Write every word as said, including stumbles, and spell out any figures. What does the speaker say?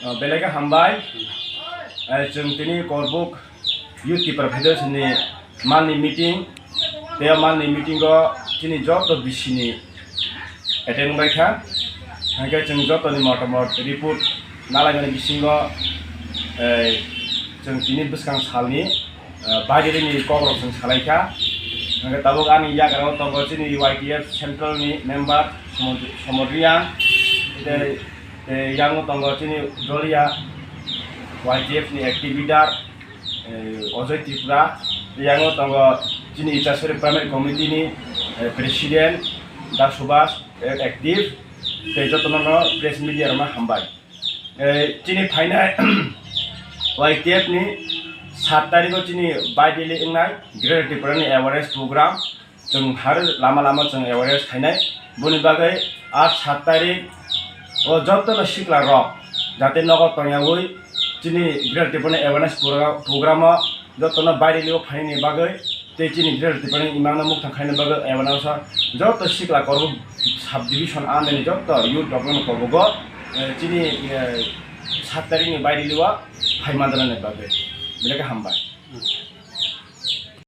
Uh, belai khe hambai. Eh, chwng tini Korbuk Youth Tipra Federation ni malni meeting, tei o malni meeting o chini joto B C ni attend bai kha. Hingke chwng joto ni motamot report nalaimani bisingo, eh, chwng tini bwskang salni ah, Baidili ni kok rok chwng salai kha. Hingke tabuk ani yagra o tongo chini Y T F central ni member Somod-, Somod Reang, tei, tei yang o tongo chini Dolia Y T F ni active leader, eh, Ojoy Tripura, tei yang o tongo chini Ichasuri primary committee ni, eh, president Da Subhas, eh, active, tei jotono no press media rok no hambai. Eh, chini phainai Y T F ni sat tarikh o chini Baidili wngnai Greater Tripura ni awareness program, chwng har lama lama chwng awareness khainai. Boni bagwi a sat tarikh o jotono sikla rok jate nogo tongyawi chini Greater Tripura ni awareness program, program o jotono Baidili o phainani bagwi tei chini Greater Tripura ni imangno mukthang khaina bagwi awareness o joto sikla Korbuk sub division under ni joto youth rok no Korbugo, eh, chini, eh, sat tarikh ni Baidili o phai manjana ni bagwi belai khe hambai.